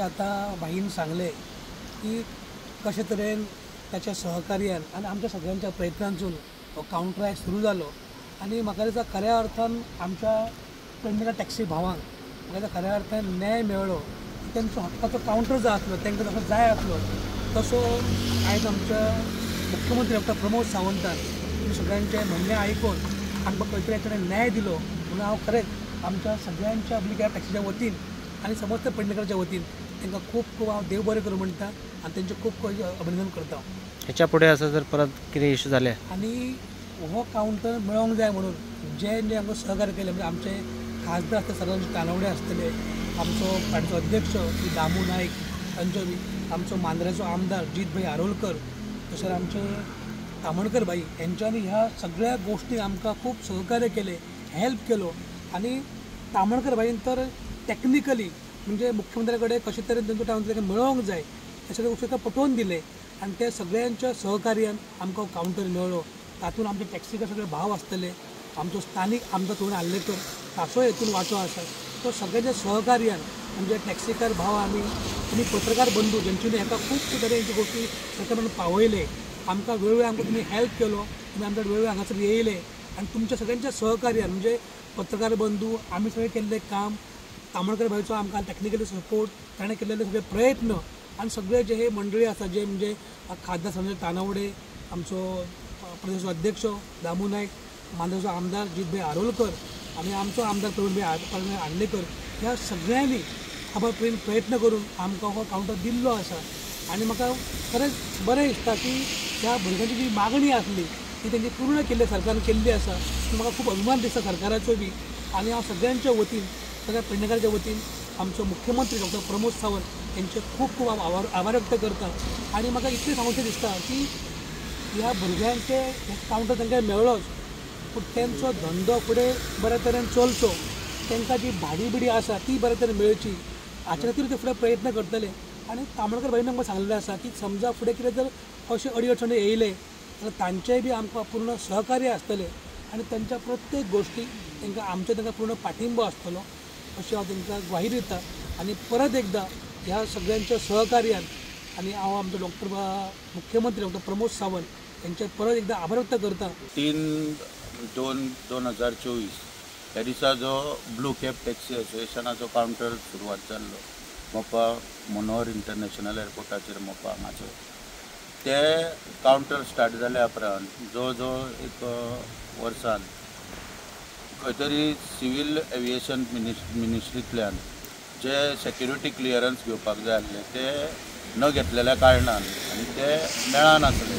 जशें आतां भाईन सांगलें की कशे तरेन ताच्या सहकार्यान आनी आमच्या सगळ्यांच्या प्रयत्नांतसून हो कावंटर आयज सुरू जालो आनी म्हाका दिसता खऱ्या अर्थान आमच्या पेडणेच्या टॅक्सी भावांक म्हाका दिसता खऱ्या अर्थान न्याय मेळ्ळो. तेंचो हक्काचो कावंटर जाय आसलो, तांकां जसो जाय आसलो तसो आयज आमच्या मुख्यमंत्री डॉक्टर प्रमोद सावंतान सगळ्यांचें म्हणणें आयकून आमकां खंय तरी ताणें न्याय दिलो. म्हणून हांव खरेंच आमच्या सगळ्यांच्या ब्लू कॅब टॅक्सीच्या वतीन आनी समस्त पेडणेकरांच्या वतीन तांकां खूब खूब हांव देव बरें करूं म्हणटा आनी तेंचें खूब खूब अभिनंदन करता. हेच्या फुडें असो जर परत कितें इशू जाले आनी हो कावंटर मेळोंक जाय म्हणून जे जे आमकां सहकार्य केलें म्हणजे आमचे खासदार आसतले सदांचे तानावडे आसतले, आमचो पार्टीचो अध्यक्ष श्री दामू नायक तांचो बी, आमचो मांद्रेचो आमदार जीत भाई आरोलकर, तशेंच आमचे तामणकर भाई हेंच्यांनी ह्या सगळ्या गोश्टी आमकां खूब सहकार्य केलें, हेल्प केलो. आनी तामणकर भाईन तर टॅक्निकली म्हणजे मुख्यमंत्र्या कडेन कशे तरेन तेंचो कावंटर मेळोवंक जाय हे सगळे गोश्टी पटोवन दिले आनी ते सगळ्यांच्या सहकार्यान आमकां कावंटर मेळ्ळो. तातूंत आमचे टॅक्सीचे सगळे भाव आसतले, आमचो स्थानीक आमदार तरुण आर्लेकर ताचो हेतून वांटो आसा. तो सगळ्यांच्या सहकार्यान म्हणजे टॅक्सीकार भाव आमी आनी पत्रकार बंधू जेंच्यांनी हेका खूब तरेची गोश्टी सरकारान पावयले, आमकां वेळोवेळ आमकां तुमी हेल्प केलो, तुमी आमच्या वेळोवेळ हांगासर येयले आनी तुमच्या सगळ्यांच्या सहकार्यान म्हणजे पत्रकार बंधू आमी सगळें केल्लें काम, तामणकर भाईचो आमकां टॅक्निकली सपोर्ट, ताणें केल्ले सगळे प्रयत्न आनी सगळे जे हे मंडळी आसा जे म्हणजे खासदार संजय तानावडे, आमचो प्रदेशाचो अध्यक्ष दामू नायक, मांद्रेचो आमदार जीतभाई आरोलकर आनी आमचो आमदार प्रवीणभाई आर्लेकर ह्या सगळ्यांनी आपले प्रयत्न करून आमकां हो कावंटर दिल्लो आसा. आनी म्हाका खरेंच बरें दिसता की ह्या भुरग्यांची जी मागणी आसली ती तेंची पूर्ण केल्ली सरकारान केल्ली आसा. म्हाका खूब अभिमान दिसता सरकाराचो बी आनी हांव सगळ्यांच्या वतीन सगळ्या पेडणेकारांच्या वतीन आमचो मुख्यमंत्री डॉक्टर प्रमोद सावंत हेंचे खूब खूब हांव आभार व्यक्त करता. आनी म्हाका इतलें सांगचें दिसता की ह्या भुरग्यांचे कावंटर तांकां मेळ्ळोच पूण तेंचो धंदो फुडें बऱ्या तरेन चलचो, तांकां जी भाडी बिडी आसा ती बऱ्या तरेन मेळची हाचे खातीर ते फुडें प्रयत्न करतले. आनी तामणकर भाईन आमकां सांगलेलें आसा की समजा फुडें कितें जर अशें अडी अडचणी येयले जाल्यार तांचेय बी आमकां पूर्ण सहकार्य आसतलें आनी तांच्या प्रत्येक गोश्टीक तांकां आमचो तांकां पूर्ण पाठिंबो आसतलो अशें हांव तांकां ग्वाही दिता. आनी परत एकदां ह्या सगळ्यांच्या सहकार्यान आनी हांव आमचो डॉक्टर मुख्यमंत्री डॉक्टर प्रमोद सावंत हेंचे परत एकदां आभार व्यक्त करता. 3/2/2024 ह्या दिसा जो ब्लू कॅब टॅक्सी असोसिएशनाचो कावंटर सुरवात जाल्लो मोपा मनोहर इंटरनॅशनल एअरपोर्टाचेर मोपा हांगासर, ते कावंटर स्टार्ट जाल्या उपरांत जवळ जवळ एक वर्सान खंय तरी सिवील एविएशन मिनिस्ट्रींतल्यान जे सेक्युरिटी क्लियरन्स घेवपाक जाय आसले ते न घेतलेल्या कारणान आनी ते मेळनासले,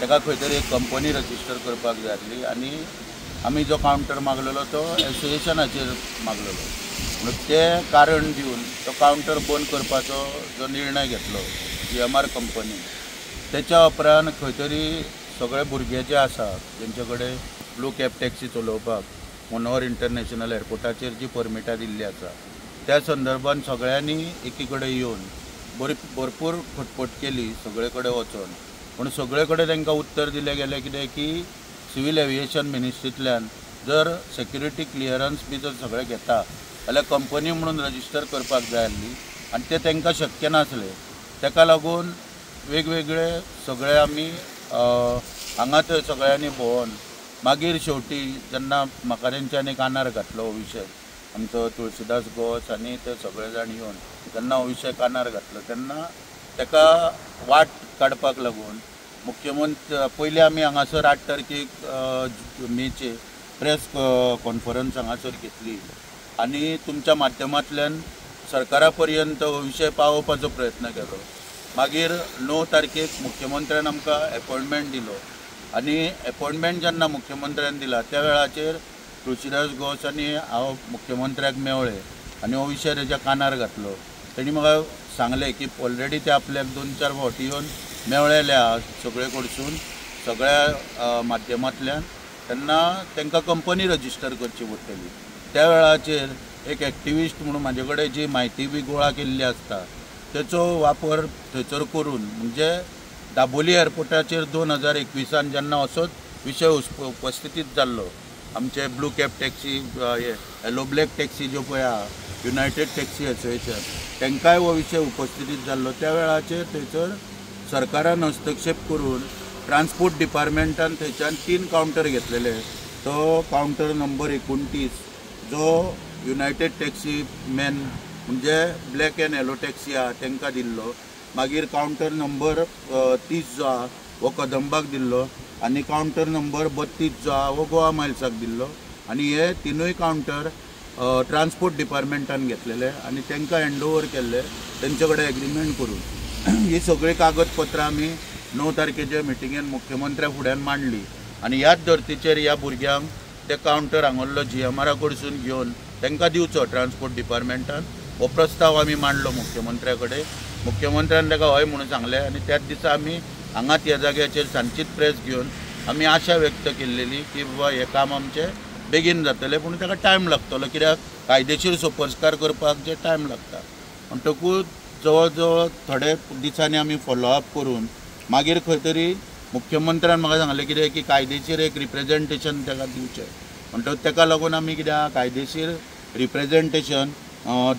ताका खंय तरी एक कंपनी रजिस्टर करपाक जाय आसली आनी आमी जो कावंटर मागलेलो तो एसोसिएशनाचेर मागलेलो, म्हणून ते कारण दिवन तो कावंटर बंद करपाचो जो निर्णय घेतलो GMR कंपनीन, तेच्या उपरांत खंय तरी सगळे भुरगे जे आसा जेंचे कडेन ब्लू कॅब टॅक्सी चलोवपाक मनोहर इंटरनॅशनल एअरपोर्टाचेर जी परमिटां दिल्ली आसा त्या संदर्भान सगळ्यांनी एकी कडेन येवन बरी भरपूर खटपट केली सगळे कडेन वचोन, पूण सगळे कडेन तांकां उत्तर दिलें गेलें कितें की सिवील एविएशन मिनिस्ट्रींतल्यान जर सेक्युरिटी क्लियरन्स बी जर सगळें घेता जाल्यार कंपनी म्हणून रजिस्टर करपाक जाय आसली आनी तें तांकां शक्य नासलें. ताका लागून वेगवेगळे सगळे आमी हांगा थंय सगळ्यांनी भोंवन मागीर शेवटी जेन्ना म्हाका तेंच्यांनी कानार घातलो हो विशय, आमचो तुळसीदास गोस आनी ते सगळे जाण येवन जेन्ना हो विशय कानार घातलो तेन्ना ताका वाट काडपाक लागून मुख्यमंत्री पयलीं आमी हांगासर 8 तारखेक मेचे प्रेस कॉन्फरन्स हांगासर घेतली आनी तुमच्या माध्यमांतल्यान सरकारा पर्यंत हो विशय पावोवपाचो प्रयत्न केलो. मागीर 9 तारखेक मुख्यमंत्र्यान आमकां एपॉयंटमेंट दिलो आनी एपॉयंटमेंट जेन्ना मुख्यमंत्र्यान दिला त्या वेळाचेर तुळसीदास गोस आनी हांव मुख्यमंत्र्याक मेवळे आनी हो विशय तेच्या कानार घातलो. तेणी म्हाका सांगलें की ऑलरेडी ते आपल्याक 2-4 फावटी येवन मेवळेले आहा सगळे कडसून सगळ्या माध्यमांतल्यान, तेन्ना तांकां कंपनी रजिस्टर करची पडटली. त्या वेळाचेर एक एक्टिविस्ट म्हणून म्हाजे कडेन जी म्हायती बी गोळा केल्ली आसता तेचो वापर थंयसर करून म्हणजे दाबोली एअरपोर्टाचेर 2021 जेन्ना असोच विशय उपस्थितीत जाल्लो, आमचे blue cab taxi, yellow black taxi ज्यो पळय आहा, युनायटेड टॅक्सी असोसिएशन, तांकांय हो विशय उपस्थितीत जाल्लो. त्या वेळाचेर थंयसर सरकारान हस्तक्षेप करून ट्रान्सपोर्ट डिपार्टमेंटान थंयच्यान 3 कावंटर घेतलेले. तो कावंटर नंबर 29 जो युनायटेड टॅक्सी मॅन म्हणजे ब्लॅक एंड येलो टॅक्सी आहा तांकां दिल्लो, मागीर कावंटर नंबर 30 जो आहा हो कदंबाक दिल्लो आनी कावंटर नंबर 32 जो आहा हो गोवा मायल्साक दिल्लो. आनी हे 3 कावंटर ट्रान्सपोर्ट डिपार्टमेंटान घेतलेले आनी तांकां हँड ओवर केल्ले तेंचे कडेन एग्रीमेंट करून. ही सगळीं कागदपत्रां आमी 9 तारखेच्या मिटिंगेन मुख्यमंत्र्या फुड्यान मांडली आनी ह्याच धर्तीचेर ह्या भुरग्यांक ते कावंटर हांगल्लो जीएमआरा कडसून घेवन तांकां दिवचो ट्रान्सपोर्ट डिपार्टमेंटान हो प्रस्ताव आमी मांडलो मुख्यमंत्र्या कडेन. मुख्यमंत्र्यान ताका हय म्हणून सांगलें आनी त्याच दिसा आमी हांगाच ह्या जाग्याचेर सांजचीच प्रेस घेवन आमी आशा व्यक्त केल्लेली की बाबा हें काम आमचें बेगीन जातलें, पूण ताका टायम लागतलो कित्याक कायदेशीर सोपस्कार करपाक जे टायम लागता. म्हणटकूच जवळ जवळ थोडे दिसांनी आमी फॉलोअप करून मागीर खंय तरी मुख्यमंत्र्यान म्हाका सांगलें कितें की कायदेशीर एक रिप्रेजेंटेशन ताका दिवचें. म्हणटकूच ताका लागून आमी कितें कायदेशीर रिप्रेजेंटेशन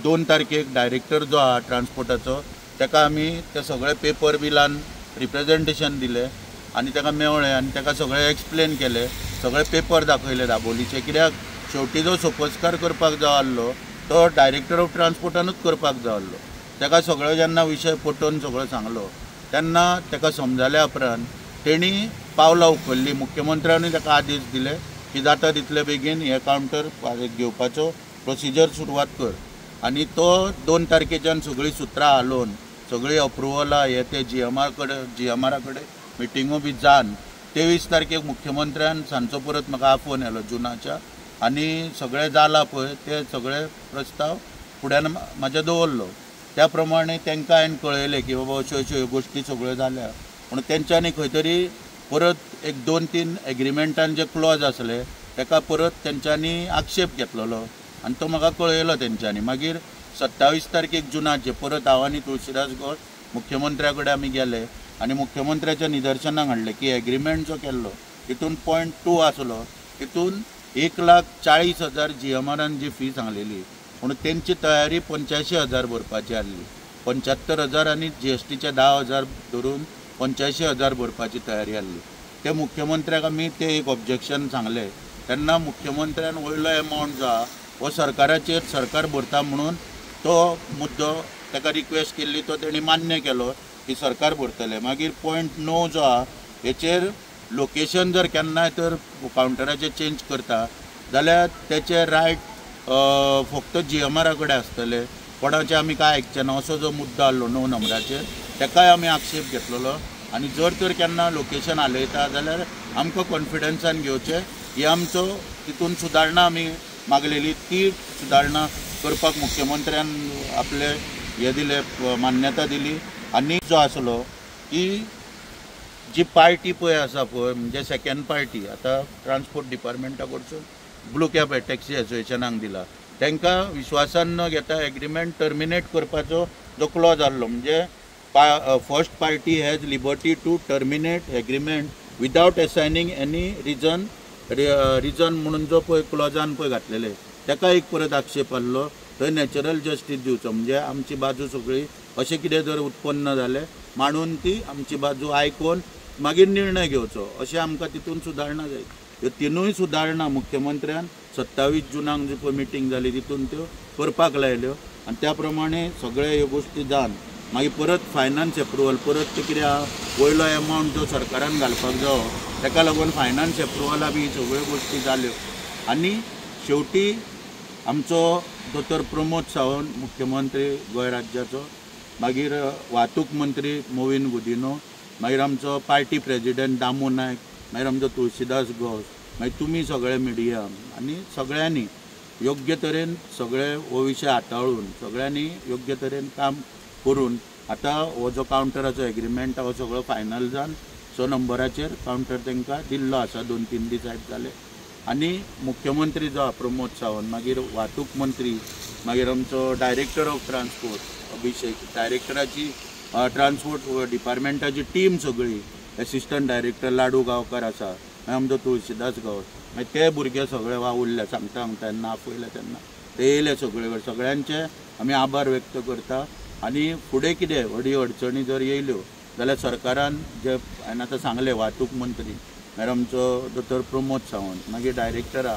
2 तारखेक डायरेक्टर जो आहा ट्रान्सपोर्टाचो ताका आमी ते सगळे पेपर बिलान रिप्रेजेंटेशन दिलें आनी ताका मेवळें आनी ताका सगळें एक्सप्लेन केलें, सगळे पेपर दाखयले दाबोलीचे, कित्याक शेवटी जो सोपस्कार करपाक जाय आसलो तो डायरेक्टर ऑफ ट्रान्सपोर्टानूच करपाक जाय आसलो. ताका सगळो जेन्ना विशय पटोवन सगळो सांगलो तेन्ना ताका समजाल्या उपरांत तेणी पावलां उखल्लीं. मुख्यमंत्र्यानूय ताका आदेश दिले की जाता तितले बेगीन हे कावंटर घेवपाचो प्रोसिजर सुरवात कर आनी तो 2 तारखेच्यान सगळीं सुत्रां हालोवन सगळीं अप्रुवलां हे ते जीएमआर कडेन जीएमआरा कडेन मिटिंगो बी जावन 23 तारखेक मुख्यमंत्र्यान सांजचो परत म्हाका आफोवन येलो जुनाच्या आनी सगळें जालां पळय ते सगळे प्रस्ताव फुड्यान म्हाज्या दवरलो. त्या प्रमाणे तांकां हांवें कळयलें की बाबा अश्यो अश्यो ह्यो गोश्टी सगळ्यो जाल्या, पूण तेंच्यांनी खंय तरी परत एक 2-3 एग्रीमेंटान जे क्लॉज आसले ताका परत तेंच्यांनी आक्षेप घेतलेलो आनी तो म्हाका कळयलो तेंच्यांनी. मागीर 27 तारखेक जुनाचे परत हांव आनी तुळशीदास गौस मुख्यमंत्र्या कडेन आमी गेले आनी मुख्यमंत्र्याच्या निदर्शनाक हाडलें की एग्रीमेंट जो केल्लो तितून 0.2 आसलो, तितून 1,40,000 जीएमआरान जी फी सांगलेली पूण तेंची तयारी 85,000 भरपाची आसली, 75,000 आनी जीएसटीचे 10,000 धरून 85,000 भरपाची तयारी आसली. ते मुख्यमंत्र्याक आमी ते एक ऑब्जेक्शन सांगलें तेन्ना मुख्यमंत्र्यान वयलो एमावंट जो आहा हो सरकाराचेर सरकार भरता म्हणून तो मुद्दो ताका रिक्वेस्ट केल्ली, तो तेणी मान्य केलो की सरकार भरतलें. मागीर 0.9 जो आहा हेचेर लोकेशन जर केन्नाय तर कावंटराचेर चेंज करता जाल्यार तेचे रायट फक्त जीएमआरा कडेन आसतले, कोणाचें आमी कांय आयकचें ना असो जो मुद्दो आसलो 9 नंबराचेर ताकाय आमी आक्षेप घेतलेलो. आनी जर तर केन्ना लोकेशन हालयता जाल्यार आमकां कॉन्फिडन्सान घेवचें ही आमचो तितून सुदारणा आमी मागलेली, ती सुदारणा करपाक मुख्यमंत्र्यान आपले हे दिले मान्यता दिली. आनी जो आसलो की जी पार्टी पळय आसा पळय म्हणजे सेकेंड पार्टी आतां ट्रान्सपोर्ट डिपार्टमेंटा कडसून ब्लू कॅब टॅक्सी एसोसिएशनाक दिला तांकां विश्वासान न घेता एग्रीमेंट टर्मिनेट करपाचो जो क्लॉज आसलो म्हणजे first party has liberty to terminate agreement without assigning any reason म्हणून जो पळय क्लॉजान पळय घातलेले ताका एक परत आक्षेप आसलो. थंय नॅचरल जस्टीस दिवचो म्हणजे आमची बाजू सगळी अशें कितें जर उत्पन्न जालें मांडून ती आमची बाजू आयकून मागीर निर्णय घेवचो अशें आमकां तितून सुदारणा जाय. ह्यो 3 सुदारणा मुख्यमंत्र्यान 27 जुनाक जी पळय मिटींग जाली तितून त्यो करपाक लायल्यो आनी त्या प्रमाणे सगळे ह्यो गोश्टी जावन मागीर परत फायनान्स एप्रुवल परत ते कितें आहा वयलो एमावंट जो सरकारान घालपाक जावो ताका लागून फायनान्स एप्रुवला बी सगळ्यो गोश्टी जाल्यो. आनी शेवटी आमचो दोतोर प्रमोद सावंत मुख्यमंत्री गोंय राज्याचो, मागीर वाहतूक मंत्री मोविन गुदिन्हो, मागीर आमचो पार्टी प्रेजिडेंट दामू नायक, मागीर आमचो तुळशीदास गौस, मागीर तुमी सगळे मिडिया आनी सगळ्यांनी योग्य तरेन सगळे हो विशय हाताळून सगळ्यांनी योग्य तरेन काम करून आतां हो जो कावंटराचो एग्रीमेंट हो सगळो फायनल जावन 6 नंबराचेर कावंटर तांकां दिल्लो आसा, 2-3 दीस आयज जाले. आनी मुख्यमंत्री जो आहा प्रमोद सावंत, मागीर वाहतूक मंत्री, मागीर आमचो डायरेक्टर ऑफ ट्रान्सपोर्ट अभिषेक, डायरेक्टराची ट्रान्सपोर्ट डिपार्टमेंटाची टीम सगळी, एसिस्टंट डायरेक्टर लाडू गांवकर आसा, मागीर आमचो तुळशीदास गांवस, मागीर ते भुरगे सगळे वावुरले सांगता सांगता तेन्ना आपयले तेन्ना ते येयले सगळे कडेन. सगळ्यांचे आमी आभार व्यक्त करता. आनी फुडें कितें अडी अडचणी जर येयल्यो जाल्यार सरकारान जे हांवें आतां सांगलें, वाहतूक मंत्री मागीर आमचो दोतोर प्रमोद सावंत, मागीर डायरेक्टरा,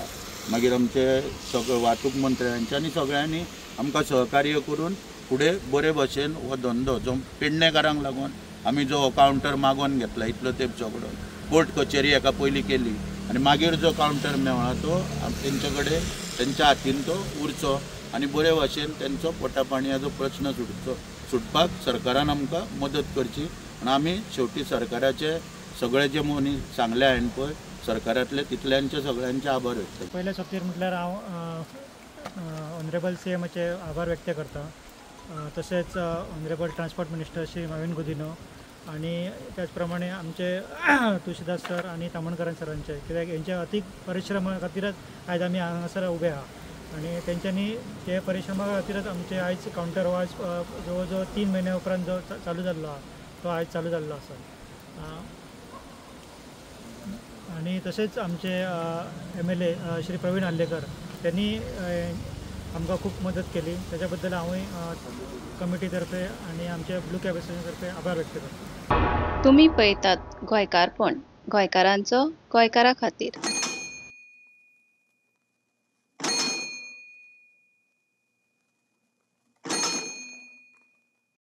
मागीर आमचे सगळे वाहतूक मंत्र्यांच्या सगळ्यांनी आमकां सहकार्य करून फुडें बरे भशेन हो धंदो जो पेडणेकारांक लागून आमी जो हो कावंटर मागोवन घेतला इतलो तेंप झगडोन कोर्ट कचेरी हेका पयलीं केली आनी मागीर जो कावंटर मेळ्ळा तो तेंचे कडेन तेंच्या हातीन तो उरचो आनी बरे भशेन तेंचो पोटा पाणयाचो प्रश्न सुटचो, सुटपाक सरकारान आमकां मदत करची. आनी आमी शेवटी सरकाराचे सगळे जे मनीस सांगले हांवें पळय सरकारांतले तितल्यांचे सगळ्यांचे आभार व्यक्त. पयल्या सोपतीर म्हटल्यार हांव ऑनरेबल सी एमाचे आभार व्यक्त करता, तशेंच honourable transport minister Shri Mauvin Godinho आनी त्याच प्रमाणे आमचे तुळशीदास सर आनी तामणकरान सरांचे, कित्याक हेंच्या अतीक परिश्रमा खातीरच आयज आमी हांगासर उबे आहा आनी तेंच्यांनी हे परिश्रमा खातीरच आमचे आयज कावंटर हो आयज जवळ जवळ 3 म्हयन्या उपरांत जो चालू जाल्लो आहा तो आयज चालू जाल्लो आसा. आनी तशेंच आमचे MLA Shri Praveen Arlekar त्यांनी आमकां खूब मदत केली, ताच्या बद्दल हांवूय कमिटी तर्फे आनी आमच्या ब्लू कॅब एसोसिएशन तर्फे आभार व्यक्त करता. तुमी पळयतात गोंयकारपण, गोंयकारांचो गोंयकारा खातीर.